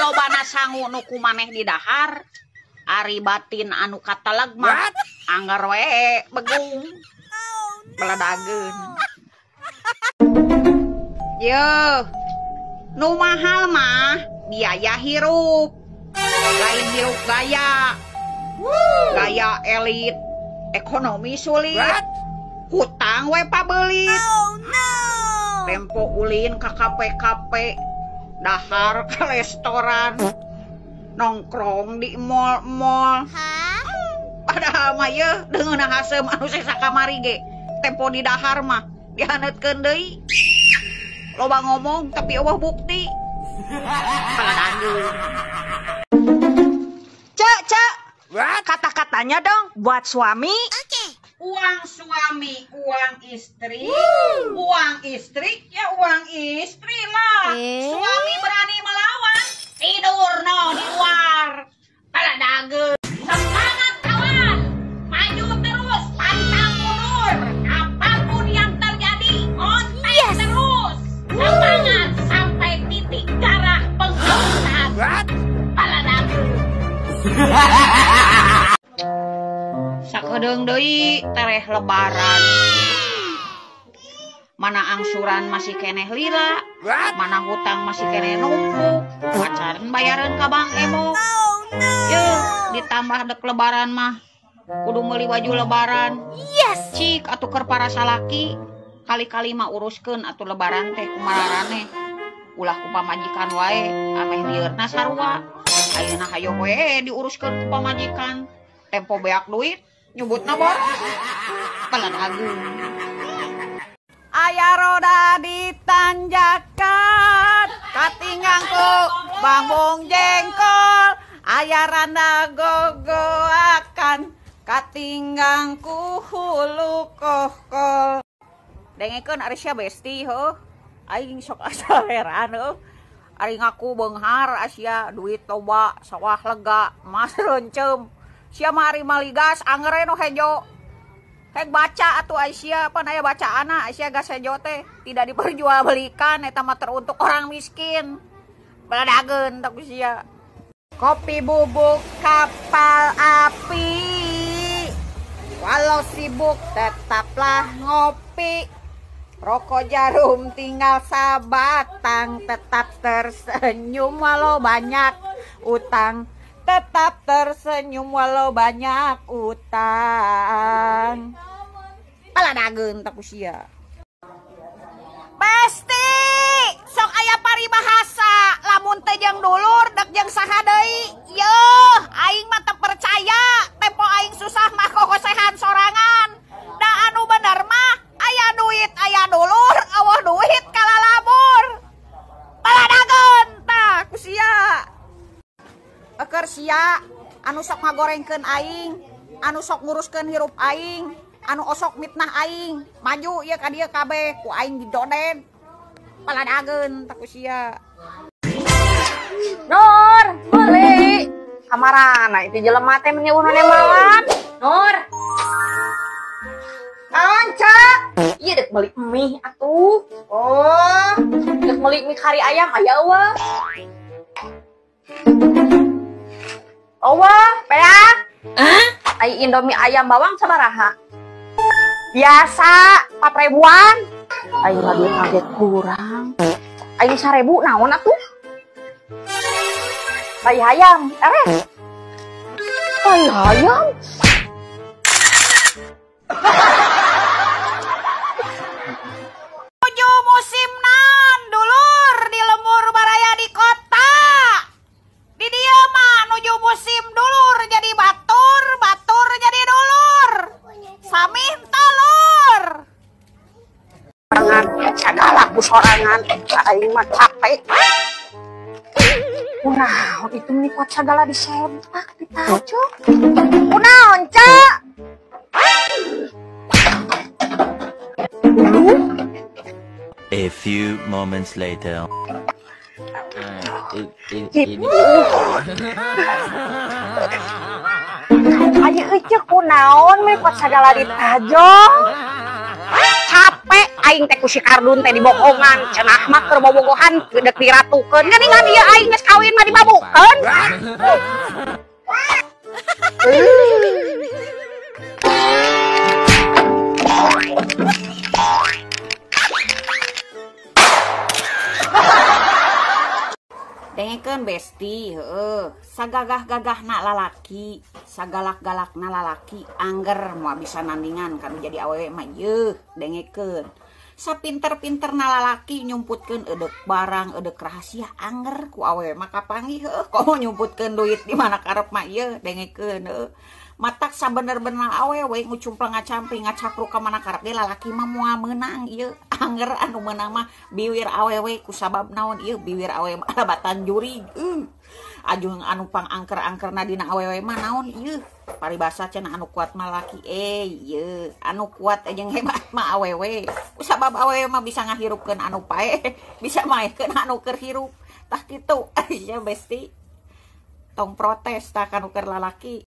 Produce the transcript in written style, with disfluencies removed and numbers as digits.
Lolobana sangu nu ku maneh di dahar, ari batin anu kateleg mah angger we begung. Beledageun. Yeuh, nu mahal mah biaya hirup. Lain hirup gaya. Gaya elit, ekonomi sulit. Hutang we pabelit. Oh no. Tempo ulin ka kafe-kafe, dahar ke restoran, nongkrong di mall-mall. Padahal mah yeuh deungeunna haseum anu sesa kamari ge. Tempo di dahar mah dihaneutkeun deui. Loba ngomong tapi eueuh bukti. Beledageun. Cek, cek. Kata-katanya dong buat suami. Oke. Uang suami, uang istri. Uang istri, ya uang istri lah. Suami berani melawan, tidur no di luar. Beledageun. Semangat kawan, maju terus, pantang mundur. Apapun yang terjadi, konten terus. Semangat sampai titik darah penghabisan. Beledageun. Sakedeung deui tereh lebaran. Mana angsuran masih keneh lila, mana hutang masih keneh numpuk, pacaran bayaran ka Bang Emo. Yeuh, ditambah dek lebaran mah kudu meuli baju lebaran. Yes. Cik atuh keur para salaki, kali-kali mah uruskeun atuh lebaran teh kumaraneh. Ulah ku pamajikan wae, ameh lieurna sarua. Ayeuna hayo we diuruskeun ku pamajikan. Tempo beak duit, nyebutna bor. Beledageun. Aya roda ditanjakan, katinggang ku bambung jengkol. Aya randa gogoakan, katinggang ku hulu kohkol. Dengekeun ari sia besti heuh. Aing sok asa heran heuh. Ari ngaku beunghar asia duit loba, sawah lega, emas reuncem. Sia mah ari maligas angere nu hejo. Hek baca atuh Aisyah, pan aya bacaanna Aisyah gas hejo teh tidak diperjualbelikan eta mah teruntuk orang miskin. Beledageun tah ku sia. Kopi bubuk kapal api, walau sibuk tetaplah ngopi. Rokok jarum tinggal sabatang, tetap tersenyum walau banyak utang. Tetap tersenyum walau banyak utang. Beledageun tah ku sia. Besti, sok aya paribahasa, lamun teh jeung dulur dek jeung saha deui. Yeuh, aing mah teu percaya, tempo aing susah mah kokosehan sorangan. Da anu bener mah aya duit aya dulur, eueuh duit kalalabur. Beledageun tah ku sia. Eker sia anu sok ngagorengkeun aing, anu sok nguruskeun hirup aing, anu osok mitnah aing, maju ieu ka dieu kabeh ku aing didoden. Beledageun tah ku sia. Nur, meuli. Kamarana itu jelema teh meni eueuh malam. Nur. Naon, Cak? Ieu dek meuli mie atuh. Oh, dek meuli mie kari ayam aya eueuh. Eueuh, peak. Hah? Ai Indomie ayam bawang sabaraha? Biasa, 4 ribuan. Aing mah duit kaget kurang. Aing 1000 naon atuh? Tai hayam, ereh. Tai hayam. Nuju musim naon dulur di lembur baraya di kota. Di dieu mah nuju musim dulur jadi batur, batur jadi dulur. Sami telur. Sorangan, segala ku sorangan, aing mah capek. Kunaon itu meni kuat segala disempak ditajo. Kunaon, Cak? A few moments later. Ayo ece kunaon meni kuat segala ditajo. Capek Aing teh ku si Kardun teh dibohongan, cenah mah keur bobogohan dek diratukeun. Geuningan ieu aing geus kawin mah dimabukeun. Dengekeun besti, heueuh, sagagah-gagahna lalaki, sagalak-galakna lalaki, angger moal bisa nandingan kanu jadi awewe mah yeuh, dengekeun. Sapinter-pinterna lalaki nyumputkeun eudek barang, eudek rahasia, angger ku awewe mah kapanggih heueuh, komo nyumputkeun duit di mana karep mah ieu, dengekeun heueuh. Matak sabener-bener awewe ngucumpleng ngacamping ngacapruk ka mana karep ge lalaki mah moal meunang ieu, angger anu meunang mah biwir awewe ku sabab naon ieu biwir awewe mah alabatan jurig. Ajung anu pangangker-angkerna dina awewe mah naon ieu, paribasa cenah anu kuat mah laki, ieu anu kuat jeung hebat mah awewe. Ku sabab awewe mah bisa ngahirupkeun anu paeh, bisa maehkeun anu keur hirup. Tah kitu aya besti. Tong protes tah kanu keur lalaki.